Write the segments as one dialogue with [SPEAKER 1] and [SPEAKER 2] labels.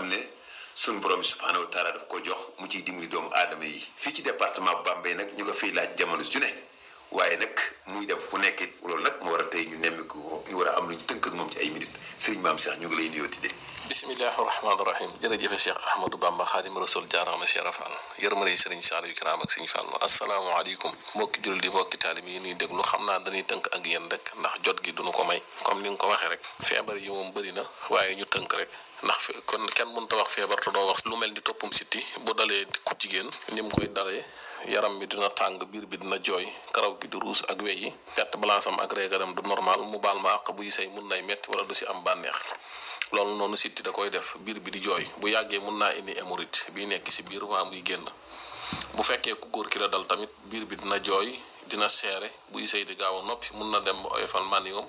[SPEAKER 1] xam ne suñu borom subhanahu wa taala daf ko jox mu ciy dimbali doomu aadama yi fii ci département Bambey nag ñu ko fiy laaj jamono ju ne waaye nag muy dem fu nekk loolu nag moo war a tey ñu nemmiku ko ñu war a am lu ñu tënk ak moom ci ay minutes Serigne Mame Cheikh ñu ngi lay nuyooti de.
[SPEAKER 2] bismillahi rahmaani rahim jërëjëfe Cheikh Ahmadou Bamba Xaadim Rasul jaaraama Cheikh Rafal yërmande Serigne Saliou Kiram ak Serigne Fallou asalaamaaleykum mbokki jullit di mbokki taalib yi ñuy déglu xam naa dañuy tënk ak yéen rek ndax jot gi duñu ko may comme ni nga ko waxee rek feebar yi moom bëri na waaye ñu tënk rek ndax kon kenn mënut a wax feebar te doo wax lu mel ni toppum sitti bu dalee ku jigéen ni mu koy dalee yaram bi dina tàng biir bi dina jooy karaw gi di ruus ak wey yi perte balance am ak régalam du normal mu baal ma àq buy say mun nay metti wala du si am bànneex loolu noonu sitti da koy def biir bi di jooy bu yàggee mun naa indi hémorroïde bi nekk si biir waa muy génn bu fekkee ku góor ki la dal tamit biir bi dina jooy dina seere buy sëy di gaaw a noppi mun na dem ba oyofal màndiwam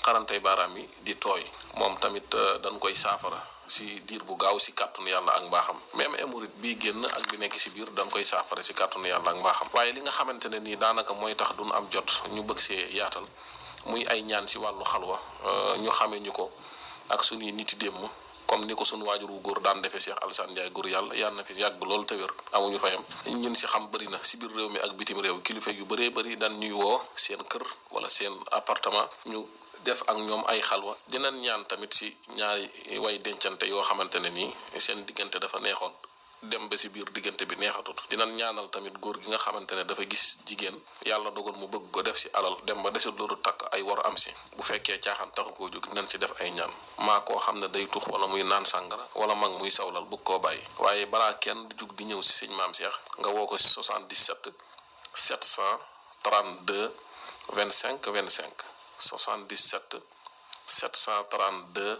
[SPEAKER 2] xarantey baaraam yi di tooy moom tamit dañ koy saafara si diir bu gaaw si kàttanu yàlla ak mbaaxam même hémorroïde bii génn ak bi nekk si biir dañ koy saafara si kàttanu yàlla ak mbaaxam waaye li nga xamante ne nii daanaka mooy tax duñ am jot ñu bëgg see yaatal muy ay ñaan si wàllu xalwa ñu xamee ñu ko ak suñuy niti démb comme ni ko suñu waajur wu góor daan defee Cheikh Alassane Ndiaye góor yàlla na fi yàgg loolu te wér amuñu fayam ñun si xam bëri na si biir réew mi ak bitim réew kilifa yu bëree bëri daan ñuy woo seen kër wala seen appartement ñu def ak ñoom ay xalwa dinañ ñaan tamit si ñaari way dencante yoo xamante ne nii seen diggante dafa neexoon dem ba si biir diggante bi neexatut dinañ ñaanal tamit góor gi nga xamante ne dafa gis jigéen yàlla dogal mu bëgg ko def si alal dem ba desul loolu takk ay war am si bu fekkee caaxaan taxu koo jóg dinañ si def ay ñaan maa koo xam ne day tux wala muy naan sàngara wala mag muy sawlal bëgg koo bàyyi waaye balaa kenn di jug di ñëw si sëñ Mame Cheikh nga woo ko si 77 732 25 25 77 732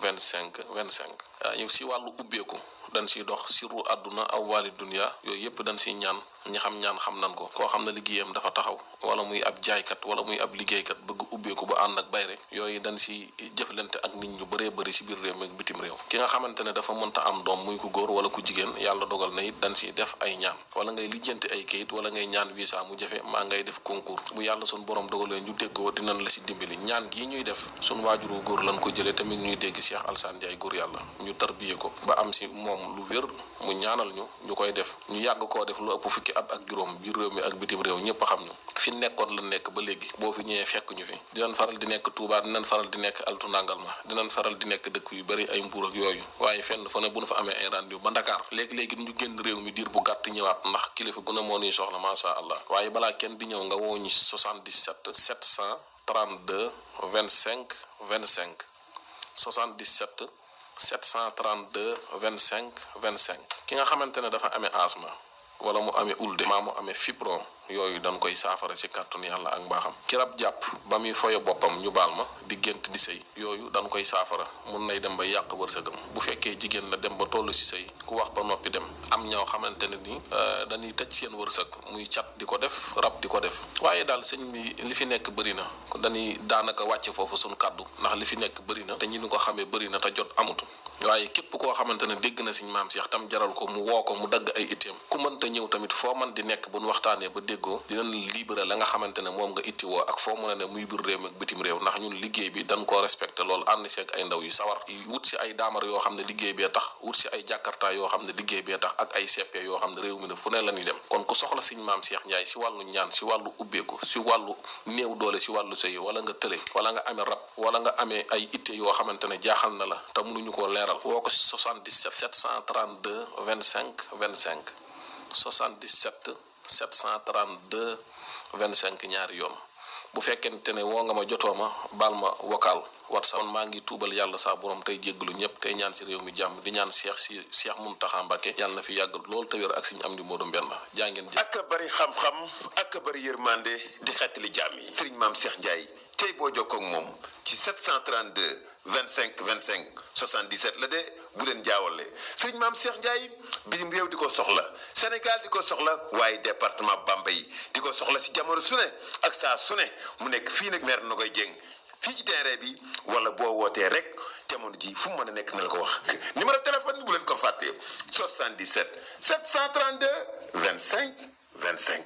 [SPEAKER 2] 25 25 ñu si wàllu ubbeeku dañ siy dox siru àdduna aw waali dunya yooyu yëpp dañ siy ñaan ñi xam ñaan xam nan ko koo xam ne liggéeyam dafa taxaw wala muy ab jaaykat wala muy ab liggéeykat bëgg ubbeeku ba ànd ak bayre yooyu dañ si jëflante ak nit ñu bëree bëri si biir réew mi ak bitim réew ki nga xamante ne dafa mënta am doom muy ku góor wala ku jigéen yàlla dogal na it dañ siy def ay ñaan wala ngay lijjanti ay kayit wala ngay ñaan visa mu jafe maa ngay def concours bu yàlla suñ borom dogalee ñu déggoo dinañ la si dimbali ñaan gii ñuy def suñ waajuru góor lañ ko jëlee tamit ñuy dégg Cheikh Alassane Ndiaye góor yàlla ñu tarbiyee ko ba am si moom lu wér mu ñaanal ñu koy def ñu yàgg koo def lu ëpp fukki at ak juróom biir réew mi ak bitim réew ñëpp xam ñu fi nekkoon la nekk ba léegi boo fi ñëwee fekk ñu fi dinañ faral di nekk Touba dinañ faral di nekk altu nangal ma dinañ faral di nekk dëkk yu bari ay Mbuur ak yooyu waaye fenn fu ne bu nu fa amee ay rendez-vous ba Dakar léegi-léegi ñu génn réew mi diir bu gàtt ñëwaat ndax kilifa gu ne moo nuy soxla masha Allah waaye balaa kenn di ñëw nga woo ñu 77 732 25 25 77 732 25 25 ki nga xamante ne dafa amee asma wala mu amee ulde maa mu amee fibron yooyu dañ koy saafara si kàttanu yàlla ak mbaaxam ki rab jàpp ba muy foye boppam ñu baal ma di gént di sëy yooyu dañ koy saafara mun nay dem ba yàq wërsëgam bu fekkee jigéen la dem ba toll si sëy ku wax ba noppi dem am ñoo xamante ne ni dañuy tëj seen wërsëg muy cat di ko def rab di ko def waaye daal sëñ bi li fi nekk bëri na dañuy daanaka wàcce foofu suñ kàddu ndax li fi nekk bëri na te ñi ñu ko xamee bëri na te jot amutu waaye képp koo xamante ne dégg na sëñ Mame Cheikh tam jaral ko mu woo ko mu dagg ay itteem ku mënta ñëw tamit foo man di nekk bu nu waxtaanee ba déggoo dinañ libéré la nga xamante ne moom nga itti woo ak foo mën a ne muy biir réew mi ak bitim réew ndax ñun liggéey bi dañ koo respecté loolu ànd si ak ay ndaw yu sawar wut si ay daamar yoo xam ne liggéey bee tax wut si ay jàkkarta yoo xam ne liggéey bee tax ak ay CP yoo xam ne réew mi ne fu ne la ñuy dem kon ku soxla sëñ Mame Cheikh Ndiaye si wàllu ñaan si wàllu ubbeeku si wàllu néew doole si wàllu sëy wala nga tële wala nga amee rab wala nga amee ay itte yoo xamante ne jaaxal na la te mënuñu koo leeral woo ko 77 732 25 25 77 732 25 ñaari yoon bu fekkente ne woo nga ma jotoo ma baal ma vocal WhatsApp maa ngi tuubal yàlla saa borom tey jéggalu ñëpp tey ñaan si réew mi jàmm di ñaan Cheikh Mountakha Mbacké yàlla na fi yàgg loolu te wér ak Sëriñ Amdi Modou Mbenda jaa ngeen jëf.
[SPEAKER 1] ak bari xam-xam ak bari yërmande di xettali jàmm yi Serigne Mame Cheikh Ndiaye tey boo jokkoo ak moom ci 732 25 25 77 la de bu leen jaawale Serigne Mame Cheikh Ndiaye bitim réew di ko soxla Sénégal di ko soxla waaye département Bambey di ko soxla si jamono su ne ak saa su ne mu nekk fii nag maire na koy jéng fii ci terrain bi wala boo wootee rek jamono ji fu mu mën a nekk na la ko wax numéro téléphone bi bu leen ko fàttee 77 732 25 25